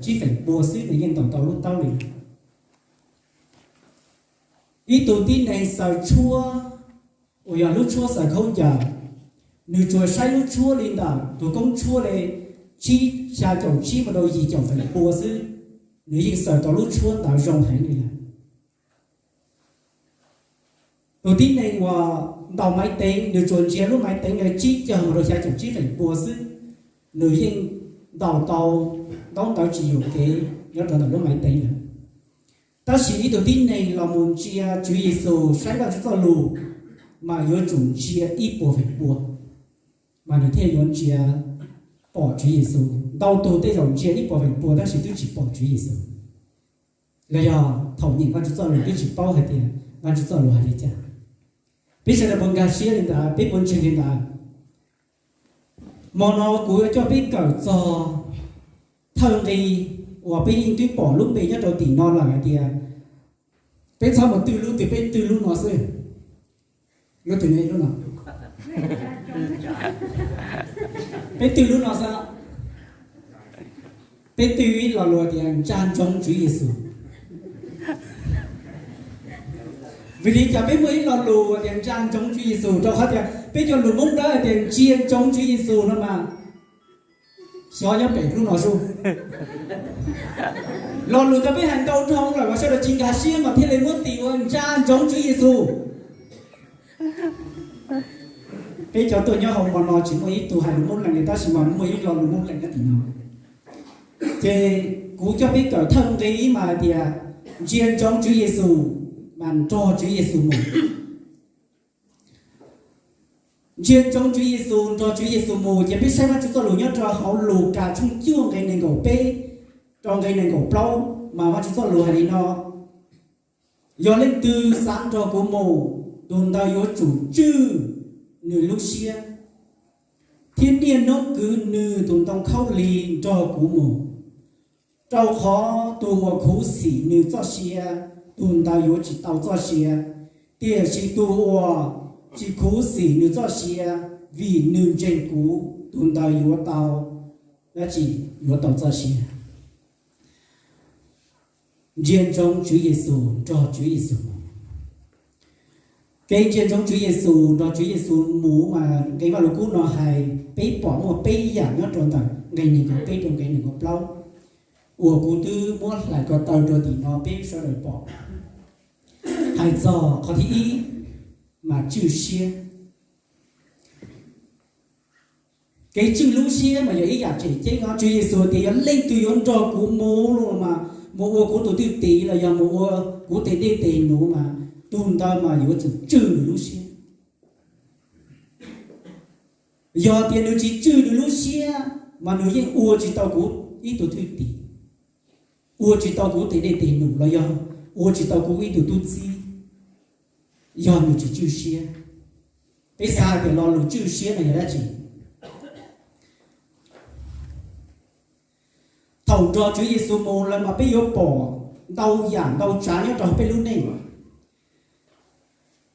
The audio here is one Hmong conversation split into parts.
tsib feem pua xwb nws yeej ntaus tau lub taub li. Ib tug tib neeg xaws tshuab uas yog lub tshuab xaws khaub ncaws, nws tsuas saib lub tshuab li ntawm tus koob tshuab li tsib, xya caum tsib mus rau yim caum feem pua xwb, nws yeej xaws tau lub tshuab ntawd zoo heev li lawm. Tus tib neeg uas ntaus maiv teev, nws tsuas ntsia lub maiv teev li tsib caug mus rau xya caum tsib feem pua xwb, nws yeej ntaus tau ntaub ntawv tsis yuam kev nyob rau ntawm lub maiv teev lawm. Tab sis ib tug tib neeg los mus ntsia Tswv Yexus, saib Vajtswv txoj lus, mas yuav tsum ntsia ib puas feem pua mas nws thiaj yuav ntsia pom Tswv Yexus. Ntau tug tej zaum ntsia ib puas feem pua tab sis twb tsis pom Tswv Yexus, los yog thaum nyeem Vajtswv txoj lus twb tsis paub hais tias Vajtswv txoj lus hais li cas. Peb sawv daws puas nkag siab li ntawd, peb puas ntseeg li ntawd? Hmo no kuv yuav coj peb kawm txog thawj nqi uas peb yeej twb pom lub npe nyob rau tim no lawm hais tias, peb txhob mus twj lub twg, peb twj lub no xwb. Lub twg ne, lub no. Peb twj lub no xwb. Peb twj ib lo lus tias ntsa ntsoov Tswv Yexus. Vim li cas peb muaj ib lo lus tias ntsa ntsoov Tswv Yexus? Rau qhov tias peb cov lus Hmoob Dawb hais tias ntsia ntsoov Tswv Yexus no mas xyov nyob pem lub no xwb. Lo lus ntawd peb hais ntau dhau lawm mas sawv daws tsis nkag siab mas thiaj li muab tis ua ntsa ntsoov Tswv Yexus. Peb cov tuaj nyob hauv hmo no tsis muaj ib tug hais lus Moob Lees li, tab sis mas muaj ib lo lus Moob Lees nyob tim no. Ces kuv coj peb kawm thawj nqi mas hais tias ntsia ntsoov Tswv Yexus, mas nrog Tswv Yexus mus. Ntsia ntsoov Tswv Yexus, nrog Tswv Yexus mus, ces peb saib Vajtswv txoj lus nyob rau hauv Lukas tshooj cuaj nqe nees nkaum peb rau nqe nees nkaum plaub, mas Vajtswv txoj lus hais li no: Yog leej twg xav nrog kuv mus, tus ntawd yuav tsum tswj nws lub siab, thiab niaj hnub kwv nws tus ntoo khaub lig nrog kuv mus. Rau qhov tus uas khuv xim nws txoj sia, tus ntawd yuav tsis tau txoj sia, tiam sis tus uas tsis khuv xim nws txoj sia, vim nws ntseeg kuv, tus ntawd yuav tau dab tsi? Yuav tau txoj sia. Ntsia ntsoov Tswv Yexus, nrog Tswv Yexus mus. Kev ntsia ntsoov Tswv Yexus, nrog Tswv Yexus mus mas nqe Vajluskub no hais, peb pom muaj peb yam nyob rau ntawm nqe nees nkaum peb rau nqe nees nkaum plaub, uas kuv twb muab hlais ko taw rau tim no peb sawv daws pom. Hais txog qhov thib ib, mas tswj siab. Kev tswj lub siab mas yog ib yam tseem ceeb os. Tswv Yexus tias yog leej twg yuav nrog kuv mus los mas, mus ua kuv tus thwj tim los yog mus ua kuv tes dej tes num mas, tus ntawd mas yuav tsum tswj nws lub siab. Yog tias nws tsis tswj nws lub siab, mas nws yeej ua tsis tau kuv ib tug thwj tim, ua tsis tau kuv tes dej tes num los yog ua tsis tau kuv ib tug tub txib, yog nws tsis tswj siab. Peb xav hais tias lo lus tswj siab no yog dab tsi? Thaum nrog Tswv Yexus mus lawm mas peb yuav pom ntau yam ntau tsav nyob rau peb lub neej.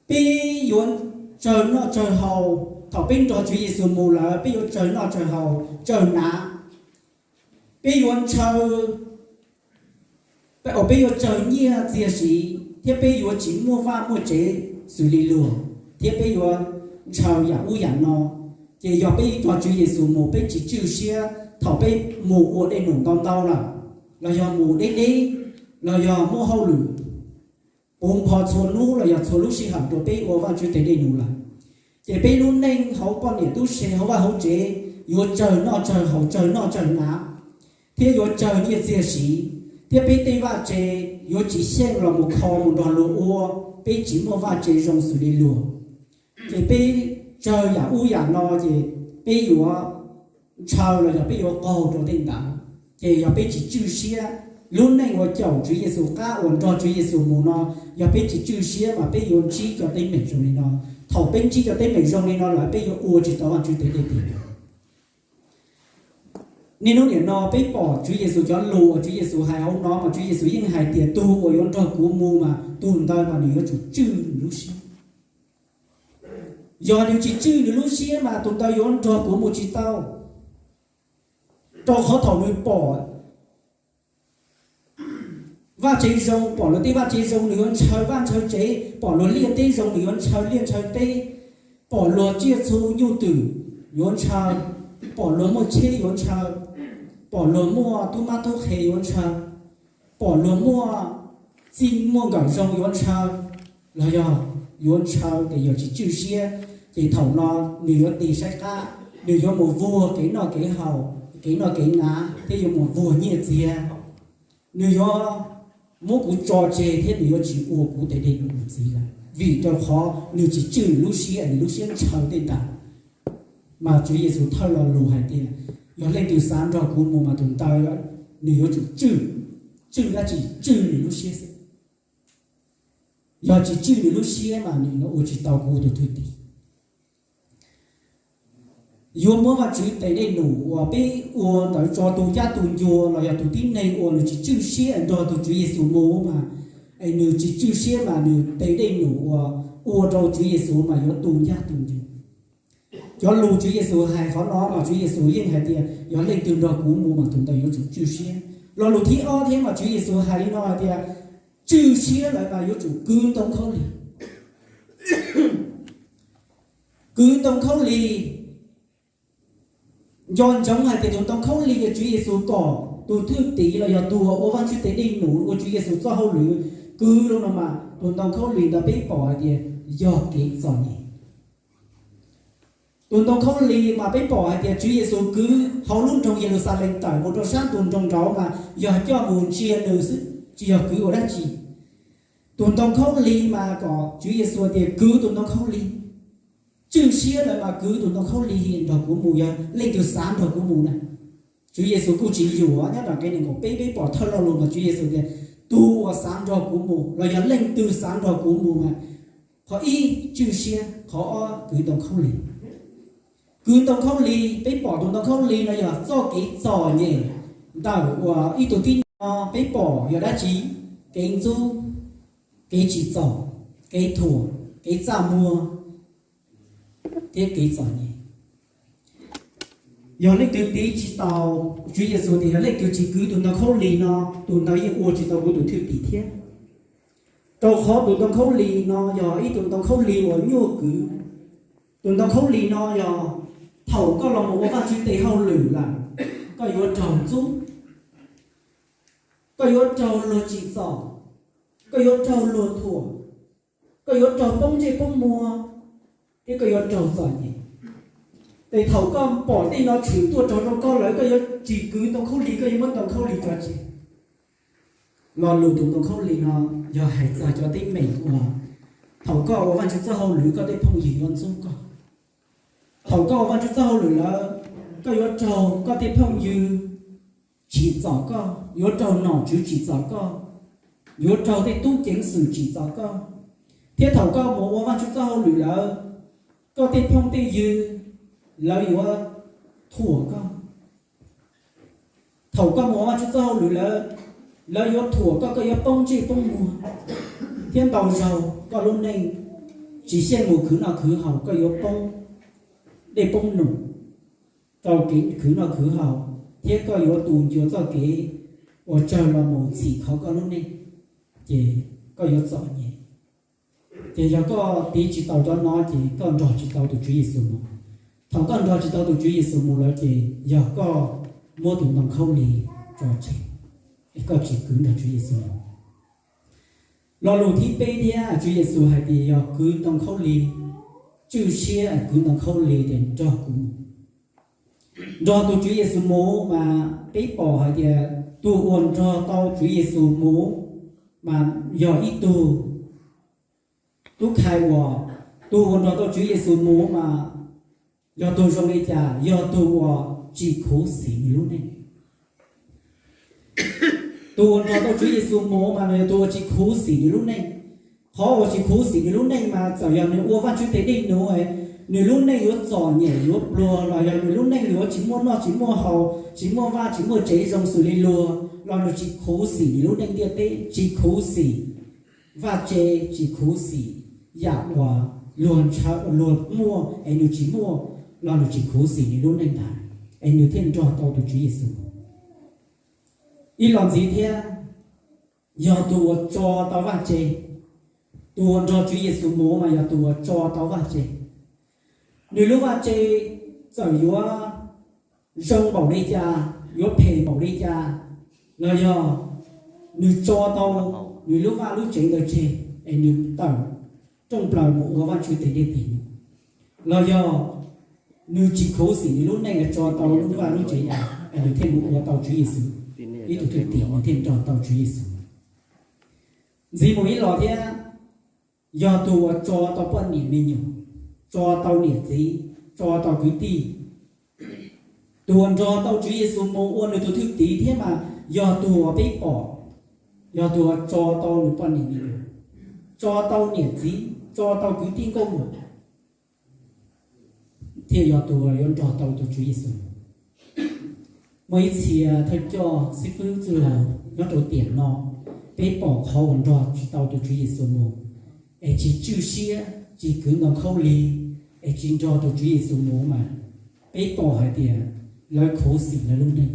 Peb yuav tsawg noj tsawg haus, thaum peb nrog Tswv Yexus mus lawm peb yuav tsawg noj tsawg haus, tsawg hnav. Peb yuav ntshaw, peb yuav tsawg nyiaj txiag siv, thiab peb yuav tsis muaj vaj muaj tsev xws li luag, thiab peb yuav ntshaw yam ub yam no. Ces yog peb nrog Tswv Yexus mus peb tsis tswj siab, thaum peb mus ua dej num ntau ntau lawm, los yog mus deb deb, los yog muaj hauj lwm puv npho txhua hnub los yog txhua lub sij hawm rau peb ua Vajtswv tes dej num lawm, ces peb lub neej hauv poj niam tub se, hauv vaj hauv tsev yuav tsawg noj tsawg haus, tsawg noj tsawg hnav, thiab yuav tsawg nyiaj txiag siv, thiab peb tej vaj tsev yuav tsis xyeej los mus kho mus nrog luag ua, peb tsis muaj vaj tsev zoo xws li luag. Ces peb tsawg yam ub yam no ces peb yuav ntshaw los yog peb yuav qaug rau tej ntawd. Ces yog peb tsis tswj siab, lub neej uas caum Tswv Yexus qab uas nrog Tswv Yexus mus no, yog peb tsis tswj siab mas peb yuav ntsib cov teeb meem zoo li no. Thaum peb ntsib cov teeb meem zoo li no lawm peb yuav ua tsis tau Vajtswv tes dej tes num. Niaj hnub nim no peb pom Tswv Yexus cov lus uas Tswv Yexus hais hauv no mas Tswv Yexus yeej hais tias tus uas yuav nrog kuv mus mas tus ntawd mas nws yuav tsum tswj nws lub siab. Yog nws tsis tswj nws lub siab mas tus ntawd yuav nrog kuv mus tsis tau. Rau qhov thaum nws pom Vaj tsev zoo, pom luag tej vaj tsev zoo nws yuav ntshaw vaj ntshaw tsev, pom luag liaj teb zoo nws yuav ntshaw liaj ntshaw teb, pom luag tsiaj txhu nyuj twm yuav ntshaw, pom luag muaj tsheb yuav ntshaw, pom luag muaj tub mab tub qhe yuav ntshaw, pom luag muaj txij muaj nkawm zoo yuav ntshaw, los yog yuav ntshaw tes yog tsis tswj siab, ces thaum no nws yuav tig saib qab, nws yuav mus vuag kev noj kev haus, kev noj kev hnav thiab yuav mus vuag nyiaj txiag. Nws yuav muab kuv tso tseg thiab nws yuav tsis ua kuv tes dej num ntxiv lawm, vim rau qhov nws tsis tswj nws lub siab, nws lub siab ntshaw tej ntawd. Mas Tswv Yexus thawj lo lus hais tias, yog leej twg xav nrog kuv mus mas tus ntawd nws yuav tsum tswj, tswj dab tsi? Tswj nws lub siab xwb. Yog tsis tswj nws lub siab mas nws yuav ua tsis tau kuv tus thwj tim. Yuav muab Vajtswv tes dej num uas peb ua ntawd tso tu ncaj tu ncua los yog tus tib neeg uas nws tsis tswj siab nrog tus Tswv Yexus mus mas, es nws tsis tswj siab mas nws tes dej num uas ua rau Tswv Yexus mas yuav tu ncaj tu ncua. Cov lus Tswv Yexus hais qhov no mas Tswv Yexus yeej hais tias yog leej twg nrog kuv mus mas tus ntawd yuav tsum tswj siab. Lo lus thib ob thiab mas Tswv Yexus hais li no hais tias, tswj siab lawm mas yuav tsum kwv ntoo khaub lig. Kwv ntoo khaub lig, nco ntsoov hais tias tus ntoo khaub lig uas Tswv Yexus kom tus thwj tim los yog tus uas ua Vajtswv tes dej num ua Tswv Yexus txoj hauj lwm kwv los no mas tus ntoo khaub lig ntawd peb pom hais tias yog kev txom nyem. Tus ntoo khaub lig mas peb pom hais tias Tswv Yexus kwv hauv lub nroog Yeluxalees tawm mus rau sab ntug nroog nraud mas yog coj mus ntsia nws xwb, tsis yog kwv ua dab tsi. Tus ntoo khaub lig mas kom Tswv Yexus tias kwv tus ntoo khaub lig. Tswj siab lawm mas kwv tus ntoo khaub lig nrog kuv mus, yog leej twg xav nrog kuv mus na. Tswv Yexus kuj tsis yuam, nyob rau nqe nees nkaum peb peb pom thawj lo lus mas Tswv Yexus tias tus uas xav nrog kuv mus los yog leej twg xav nrog kuv mus mas qhov ib tswj siab, qhov ob kwv ntoo khaub lig. Kwv ntoo khaub lig, peb pom tus ntoo khaub lig no yog txoj kev txom nyem ntawm uas ib tug tib neeg no peb pom yog dab tsi? Kev ntxub, kev tsim txom, kev thuam, kev txaj muag thiab kev txom nyem. Yog leej twg tiv tsis tau, Tswv Yexus tias yog leej twg tsis kwv tus ntoo khaub lig no, tus ntawd yeej ua tsis tau kuv tus thwj tim thiab. Rau qhov tus ntoo khaub lig no yog ib tug ntoo khaub lig uas nyuaj kwv. Tus ntoo khaub lig no yog thaum koj los mus ua Vajtswv tes hauj lwm lawm, koj yuav raug ntxub, koj yuav raug luag tsim txom, koj yuav raug luag thuam, koj yuav raug poob ntsej poob muag, thiab koj yuav raug txom nyem. Ces thaum koj pom tej no tshwm tuaj raug rau koj lawm, koj yuav tsis kwv ntoo khaub lig, koj yuav muab ntoo khaub lig tso tseg. Lo lus tus ntoo khaub lig no yog hais txog cov teeb meem uas thaum koj ua Vajtswv txoj hauj lwm koj tej phooj ywg yuav ntxub koj. Thaum koj ua Vajtswv txoj hauj lwm lawm, koj yuav raug koj tej phooj ywg tsim txom koj, yuav raug nom tswv tsim txom koj, yuav raug tej tub ceev xwm tsim txom koj. Thiab thaum koj mus ua Vajtswv txoj hauj lwm lawm, koj tej phooj tej ywg lawv yuav thuam koj. Thaum koj mus ua Vajtswv txoj hauj lwm lawm, lawv yuav thuam koj, koj yuav poob ntsej poob muag, thiab ntau zaug koj lub neej tsis xyeej mus khwv noj khwv haus, koj yuav poob dej poob num rau kev khwv noj khwv haus, thiab koj yuav tu ncua txoj kev uas tsawg los mus txhim kho koj lub neej, ces koj yuav txom nyem. Ces yog koj tiv tsis tau cov no ces koj nrog tsis tau tus Tswv Yexus mus. Thaum koj nrog tsis tau tus Tswv Yexus mus lawm ces yog koj muab tus ntoo khaub lig tso tseg, es koj tsis kwv nrog Tswv Yexus mus. Lo lus thib peb thiab Tswv Yexus hais tias yog kwv ntoo khaub lig, tswj siab kwv ntoo khaub lig ces nrog kuv mus. Nrog tus Tswv Yexus mus mas peb pom hais tias tus uas nrog tau Tswv Yexus mus mas yog ib tug tub khai ua. Tus uas nrog tau Tswv Yexus mus mas yog tus zoo li cas? Yog tus uas tsis khuv xim nws lub neej. Tus uas nrog tau Tswv Yexus mus mas nws yog tus uas tsis khuv xim nws lub neej. Qhov uas tsis khuv xim nws lub neej mas txawm yog nws ua Vajtswv tes dej num, nws lub neej yuav txom nyem yuav pluag los yog nws lub neej yuav tsis muaj noj tsis muaj haus, tsis muaj vaj tsis muaj tsev zoo xws li luag los nws tsis khuv xim nws lub neej ntiaj teb, tsis khuv xim vaj tse, tsis khuv xim yam uas luag ntshaw luag muaj es nws tsis muaj los nws tsis khuv xim nws lub neej ntawd, es nws thiaj nrog tau tus Tswv Yexus. Ib los ntxiv thiab, yog tus uas tso tau vaj tse. Tus uas nrog Tswv Yexus mus mas yog tus uas tso tau vaj tse. Nws lub vaj tse txawm yuav zoo npaum li cas, yuav phem npaum li cas, los yog nws tso tau nws lub vaj lub tsev ntawd tseg es nws tawm rooj plaws mus ua Vajtswv tes dej tes num, los yog nws tsis khuv xim nws lub neej es tso tau lub vaj lub tsev ntawd es nws thiaj mus ua tau Tswv Yexus ib tug thwj tim, nws thiaj nrog tau Tswv Yexus. Ntxiv mus ib los thiab, yog tus uas tso tau poj niam me nyuam, tso tau niam txiv, tso tau kwv tij. Tus uas nrog tau Tswv Yexus mus ua nws tus thwj tim thiab mas yog tus uas peb pom, yog tus uas tso tau nws poj niam me nyuam, tso tau niam txiv, tso tau kwv tij nkauj muam, thiaj yog tus uas yuav nrog tau tus Tswv Yexus. Muaj ib txhia thawj coj xib fwb txwj laug nyob rau tiam no, peb pom qhov uas nrog tsis tau tus Tswv Yexus mus, es tsis tswj siab, tsis kwv ntoo khaub lig, es tsis nrog tus Tswv Yexus mus mas peb pom hais tias lawv khuv xim lawv lub neej.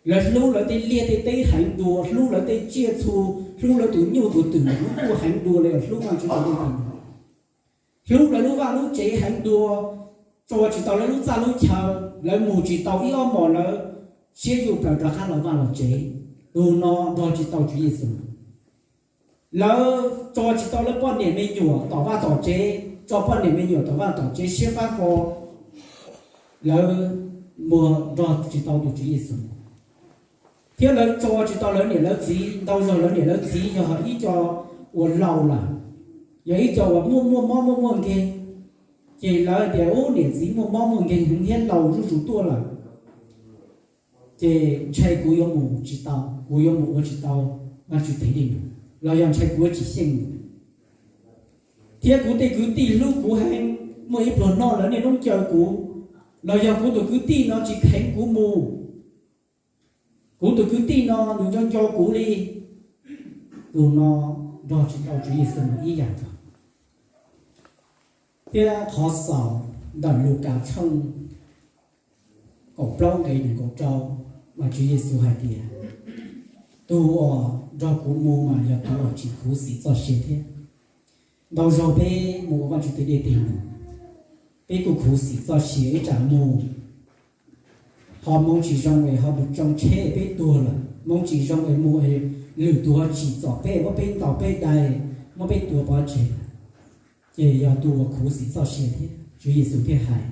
Lawv hlub lawv tej liaj tej teb heev dua, hlub lawv tej tsiaj txhu, hlub lawv tus nyuj tus twm, hlub kuj heev dua li hlub Vajtswv tus ntsuj plig. Hlub lawv lub vaj lub tsev heev dua, tso tsis tau lawv lub txaj lub chaw, lawv mus tsis tau ib ob hmos lawv siab yuj plaws rov qab los vaj los tsev. Tus no nrog tsis tau Tswv Yexus. Lawv tso tsis tau lawv poj niam me nyuam tom vaj tom tsev, tso poj niam me nyuam tom vaj tom tsev siab fab fo, lawv mus nrog tsis tau tus Tswv Yexus. Thiab lawv tso tsis tau lawv niam lawv txiv, ntau zaus lawv niam lawv txiv yog ib co uas laus lawm, yog ib co uas muaj muaj mob muaj muaj nkeeg, ces lawv tias ub niam txiv muaj mob muaj nkeeg heev thiab laus zuj zus tuaj lawm, ces ntshai kuv yuav mus tsis tau, kuv yuav mus ua tsis tau Vajtswv tes dej num, los yog ntshai kuv yuav tsis xyeej mus. Thiab kuv tej kwv tij hlub kuv heev, muaj ib pluag noj lawv niaj hnub caw kuv, los yog kuv tus kwv tij no tsis kheev kuv mus, kuv tus kwv tij no nws nco nco kuv li. Tus no nrog tsis tau Tswv Yexus mus ib yam nkaus. Thiab qhov xaus ntawm Lukas tshooj kaum plaub nqe nees nkaum rau, mas Tswv Yexus hais tias, tus uas nrog kuv mus mas yog tus uas tsis khuv xim txoj sia thiab. Ntau zaug peb mus ua Vajtswv tes dej tes num, peb kuj khuv xim txoj sia ib tsam mus ho hmoov tsis zoo es ho mus tsoo tsheb peb tuag lawm, hmoov tsis zoo es mus es lwm tus ho tsim txom peb, muab peb ntaus peb dai, muab peb tua pov tseg lawm. Ces yog tus uas khuv xim txoj sia thiab. Tswv Yexus thiaj hais,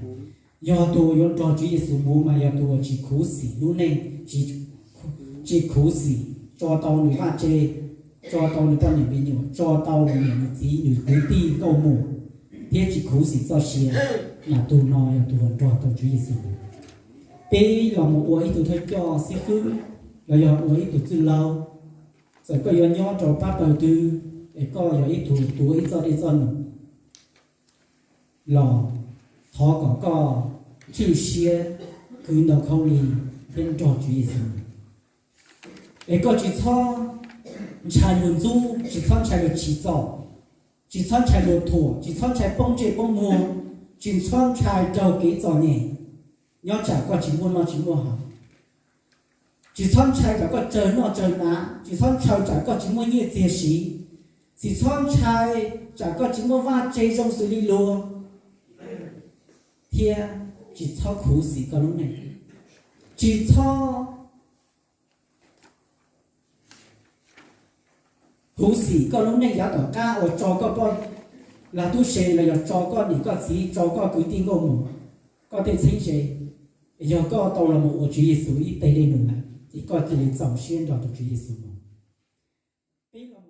yog tus uas yuav nrog Tswv Yexus mus mas yog tus uas tsis khuv xim lub neej, tsis khuv xim tso tau nws vaj tse, tso tau nws poj niam me nyuam, tso tau nws niam nws txiv nws kwv tij nkauj muam, thiab tsis khuv xim txoj sia, mas tus no yog tus uas nrog tau Tswv Yexus. Peb los mus ua ib tug thawj coj xib fwb, los yog ua ib tug txwj laug, txawm koj yuav nyob rau pab pawg twg, es koj yog ib tug tuav ib txoj dej txoj num los, thov kom koj tswj siab, kwv ntau khaub lig thiab nrog Tswv Yexus. Es koj tsis txhob ntshai luag ntxub, tsis txhob ntshai luag tsim txom, tsis txhob ntshai luag thuam, tsis txhob ntshai poob ntsej poob muag, tsis txhob ntshai raug kev txom nyem, nyob tsam koj tsis muaj noj tsis muaj haus. Tsis txhob ntshai tsam koj tsawg noj tsawg hnav, tsis txhob ntshai tsam koj tsis muaj nyiaj txiag siv, tsis txhob ntshai tsam koj tsis muaj vaj tse zoo xws li luag, thiab tsis txhob khuv xim koj lub neej, tsis txhob khuv xim koj lub neej yav tom qab uas tso koj poj lag tub se los yog tso koj niam koj txiv, tso koj kwv tij nkauj muam, koj tej txheeb ze, yog koj tau los mus ua Tswv Yexus ib teg dej num lawm ces koj cia li txaus siab nrog tus Tswv Yexus mus. Peb los